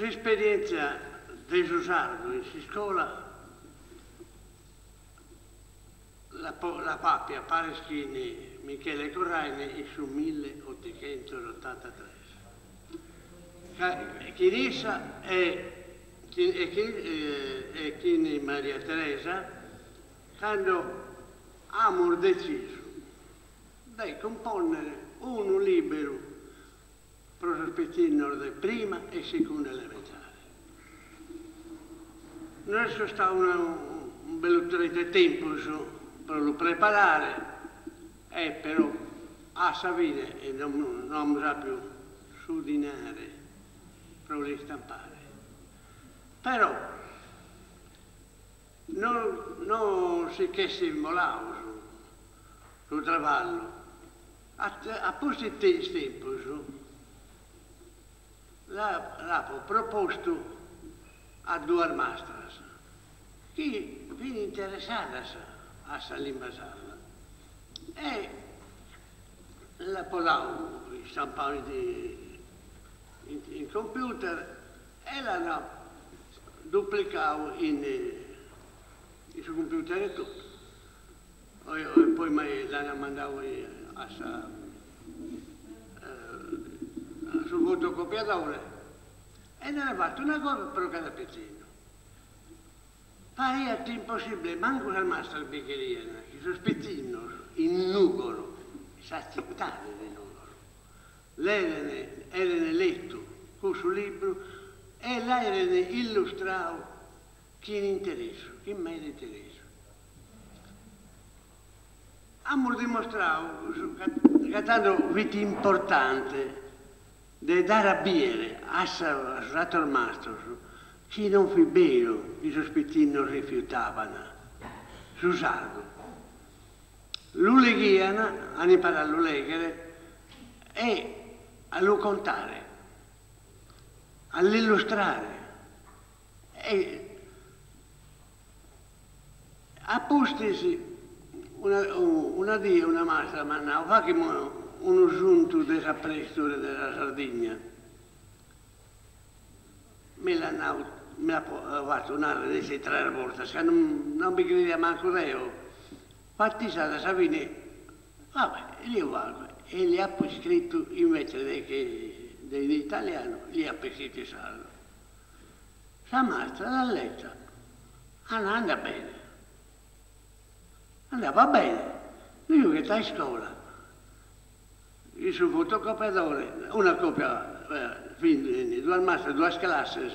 S'esperièntzia de su sardu in s'iscola L'apo àpia paris chin Michele Corraine in su milleotichentosotantatres. Ca chin issa e e chin Maria Teresa cando amus detzisu de cumpònnere unu lìberu pro sos pitzinnos de prima e secunda elementare. Nos est costadu unu bellu tretu 'e tempus pro lu preparare e però a sa fine no amus àpiu su dinare pro l'istampare. Però no no si ch'est imboladu su traballu. A pustis tempus L'apo propostu a duas mastras chi fin interessadas a sa limba sarda e l'apo dadu istampadu in computer e l'an duplicadu in su computer etotu. E poi l'an mandadu a sa a su fotocopiadore e nd'an fatu una copia pro cada pitzinnu. Pariat impossibile, mancu sas mastras bi cherian, chi sos pitzinnos in Nùgoro, in sa tzitade de Nùgoro, l'eren eren letu cussu libru e l'aeren illustradu chin interessu, chin meda interessu. Amus dimostradu ca tando fit importante de dare a bìere a sos àteros mastros chi non fit beru chi sos pitzinnos rifiutaban su sardu. Lu leghian, an imparadu a lu lèghere e a lu contare, a l'illustrare e A pustis, una die una mastra m'at nau, faghimus unu suntu de sa preistoria de sa Sardigna. Mi l'at nau, mi l'apo fatu narrer nessi tres bortas, ca non bi credia mancu deo. Fat'istat a sa fine, va bè, liu fago, e li apo iscritu invece de che de in italianu, li apo iscritu in sardu. Sa mastra l'at leta, at nau andat bene, andava bene, lu giughet a iscola, in su fotocopiadore, una copia fin duas mastras, duas classes,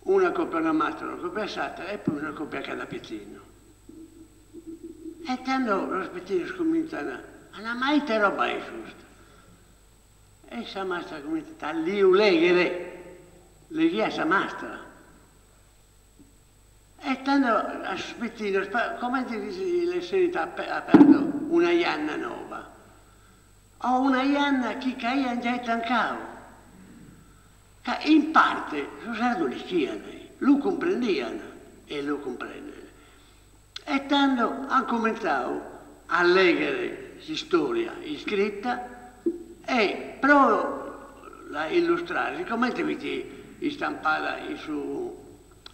una copia a una mastra, una copia a s'atera e poi una copia a cada pitzinnu. E tando sos pitzinnos comintzan a nai, ma ite roba est custa? E sa mastra comintzat a liu lèghere, leghiat sa mastra. E tando a sos pitzinnos comente chi si l'esseret apertu una janna noba, o una janna chi ch'aian giai tancadu, ca in parte su sardu l'ischian, lu cumprendian e lu cumprenden. E tando an cumintzadu a lèghere s'istòria iscrita e pro la illustrare, sicomente fit istampada in su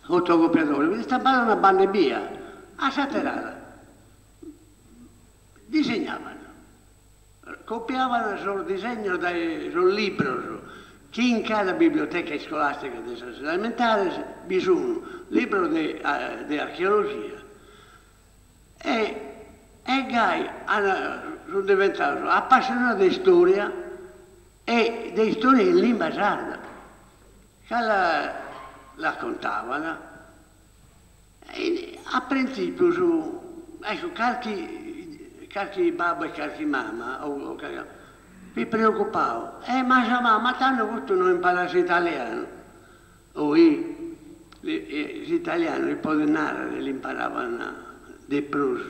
fotocopiadore, fit istampada una banda ebbia, a s'àtera disegnaban, copiaban sos disegnos dae sos libros chi in cada biblioteca iscolàstica de sas elementares bi sun libros de de archeologia e e gai an sun diventados apassionados de istòria e de istòria in limba sarda ca la la contaban A printzìpiu su, ecco, carchi carchi babbu e carchi mama o fit preocupau, e ma sa mama tando custu no imparat s'italianu, oi s'italianu si podet narrer l'imparaban de prus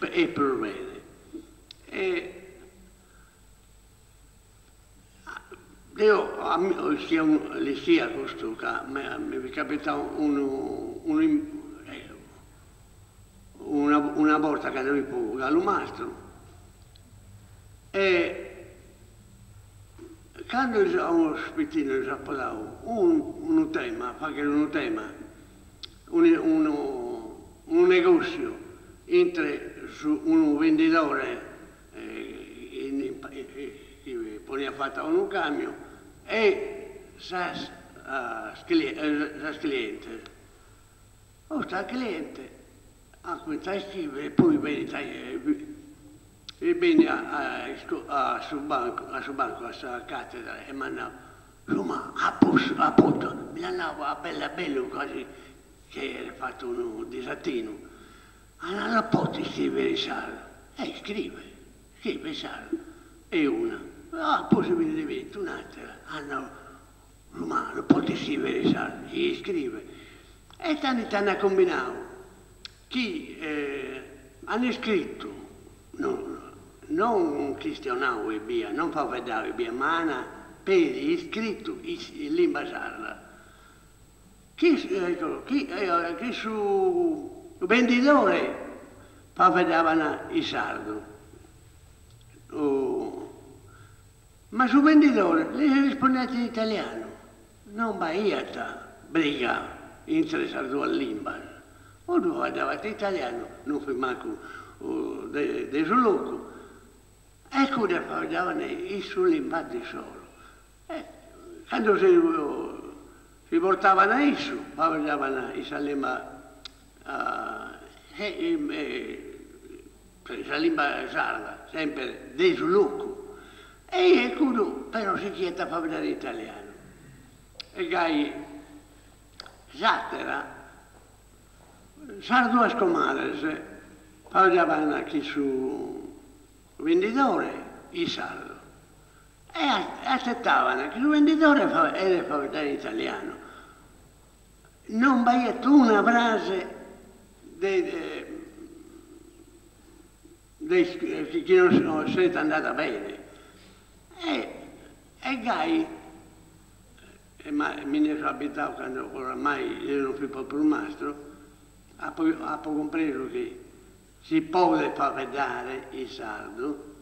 e prus bene. E Deo l'ischia custu ca mi fit capitadu unu unu una borta cando fipo galu mastru e Cando a unos pitzinnos lis apo dadu unu tema, a fagher unu tema, unu unu negossiu intre su unu vendidore chi poniat fatu a unu camiu e sas sas clientes. Custa cliente at cumintzadu a iscrivere e poi benit e benit a su bancu, a su bancu, a sa cattedra e m'at nau, Su ma', apo apo, mi l'at nau a bellu a bellu quasi chi aeret fatu unu disatinu, ma non potzo iscrivere in sardu. E iscrive, iscrive in sardu. E una, a pustis bi nde benit un'atera, at nau, Su ma', non potzo iscrivere in sardu. Iscrive. E tando ite an cumbinau Chi an iscritu, no non chistionau ebbia, non faveddau ebbia, ma an peri iscritu in limba sarda. Chi chi chi su bendidore faveddaban in sardu, ma su bendidore lis rispondiat in italianu. Non b'aiat briga intre sas duas limbas, cuddu faeddabat italianu, non fit mancu de su locu, e cuddas faeddaban in su limbazu issoro. E cando si si bortaban a issu faeddaban in sa limba sa limba sarda, semper de su locu, e cuddu però sighiat a faeddare italianu. E gai s'àtera, sas duas comares faeddaban chin su vendidore in sardu e atzettaban chi su vendidore eret faeddare in italianu. Non b'aiat una frase de de chi non esseret andada bene. E e gai, ma mi nde so abizadu cando oramai eo non fipo prus mastru, apo apo cumpresu chi si podet faeddare in sardu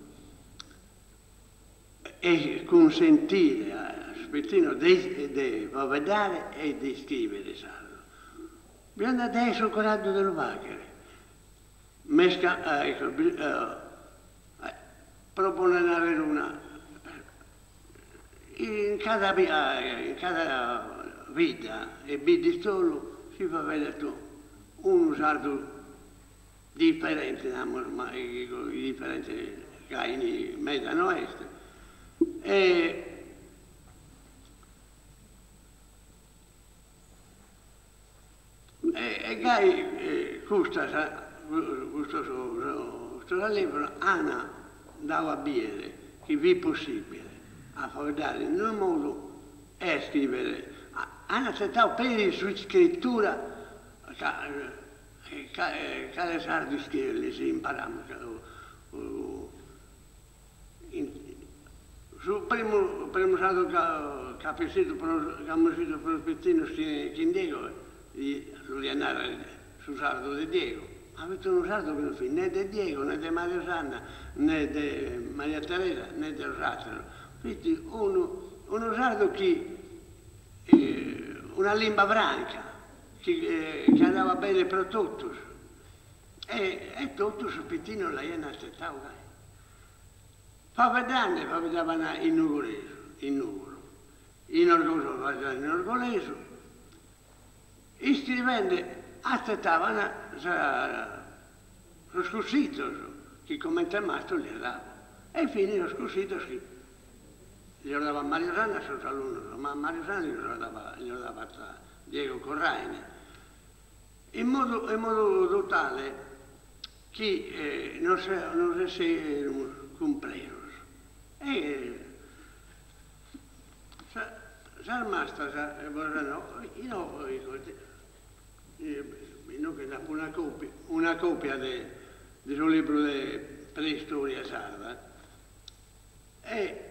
e cunsentire a sos pitzinnos de de faeddare e de iscrivere in sardu. Bisonzat de aer su corazu de lu faghere. Mesca ecco pro bos nde narrer una, in cada in cada bidda e biddistolu si faeddat unu sardu diferente, namus, ma diferente gai meda no est, e E gai custas custos custos allevos an dadu a biere chi fit possibile a faeddare in unu modu e a iscrivere. An atzetadu peri s'iscritura ca cale sardu iscrier lis imparamus Su primu primu sardu ch'apo iscritu pro ch'amus iscritu pro sos pitzinnos chin Diego lu dia narrer su sardu de Diego, ma fit unu sardu chi non fit ne de Diego ne de Mario Sanna ne de Maria Teresa ne de sos ateros, fit unu unu sardu chi una limba franca chi chi andabat bene pro totus E e totus sos pitzinnos l'aian atzetadu gai. Faeddende faeddaban in nugoresu, in Nùgoro, in Orgosolo faeddaban in orgolesu, iscrivende atzetaban sa sos cussizos chi comente mastru lis dabo. E fin sos cussizos chi lis dabat Mario Sanna a sos alunnos, ma Mario Sanna lis dabat lis dabat Diego Corraine. In modu in modu tale chi nos nos esseremus cumpresos. E sa sas mastras inoghe nd'apo una copia una copia de de su libru de preistoria sarda e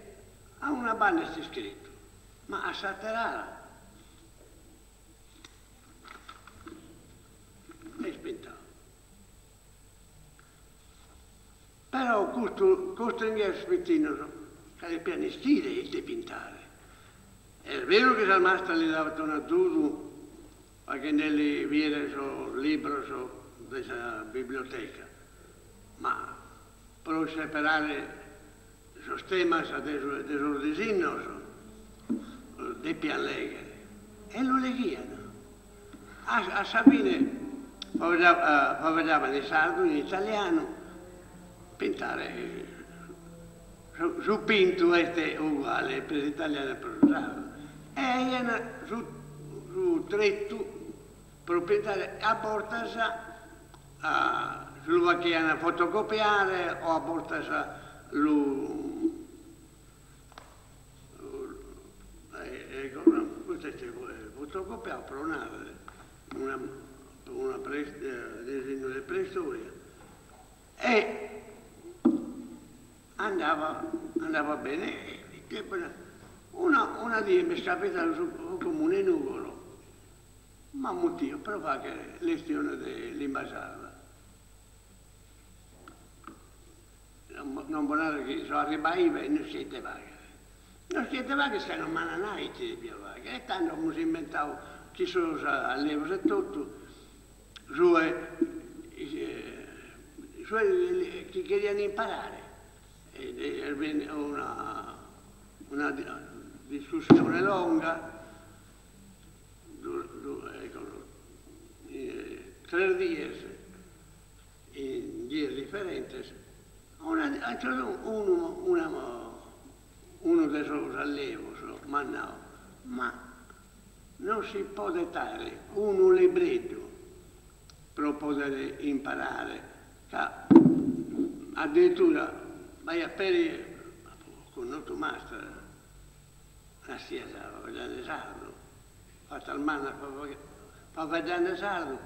a una banda est iscritu ma a s'atera ala Est pintau. Però custu costringhiat sos pitzinnos. Ca depian ischire ite pintare. Est beru chi sa mastra li dabat un'azudu faghende·li bìere sos libros de sa biblioteca, ma pro isseperare sos temas de sos disinnos depian lèghere e lu leghian. A sa fine faveddaban in sardu, in italianu, pintare su pintu est uguale pro s'italianu e pro su sardu e aian su su tretu pro pintare a bortas si lu faghian fotocopiare o a bortas lu Ecco, custu est fotocopiadu pro narrer una una disinnu de preistoria e andava andava bene una una die m'est capitadu su comune 'e Nugoro m'at mutidu pro fagher letzione de limba sarda. Non bo naro chi so arribadu ibe e no ischia ite fagher. No ischia ite fagher ca non m'ana nau ite depia fagher e tando amus imbentadu chin sos allevos e totu su su chi cherian imparare e est benida una una discussione longa tres dies in dies diferentes, una unu una unu de sos allevos m'at nau, ma non si podet àere unu libreddu pro poder imparare, ca addirittura b'aiat peri connotu mastras naschias faeddende sardu, fatas mannas faeddende sardu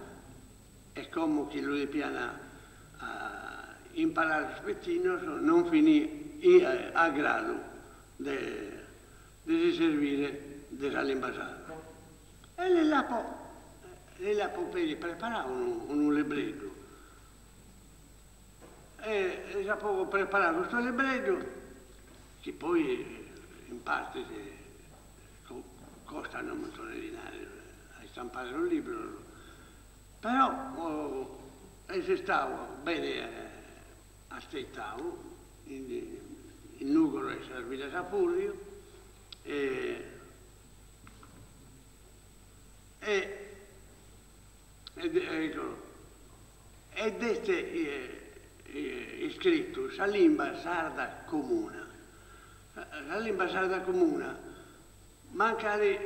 E como chi lu depian imparare sos pitzinnos non fin a gradu de si servire de sa limba sarda. E lis l'apo lis l'apo peri preparadu unu libreddu. E lis apo preparadu custu libreddu chi poi in parte costat unu muntone de dinari a istampare sos libros Però est istadu bene atzetadu in Nùgoro e sas biddas a fùrriu e ed est iscritu sa limba sarda comuna. Sa limba sarda comuna mancari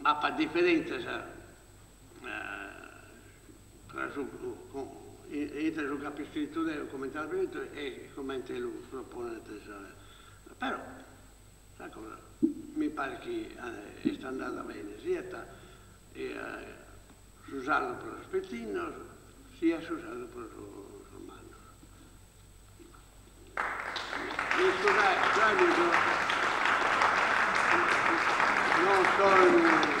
B'apat diferèntzias tra su intre su chi apo iscritu deo comente l'apo iscritu e comente lu proponet sa però sa cosa mi paret chi est andada bene siat su sardu pro sos pitzinnos siat su sardu pro sos mannos. Non so unu.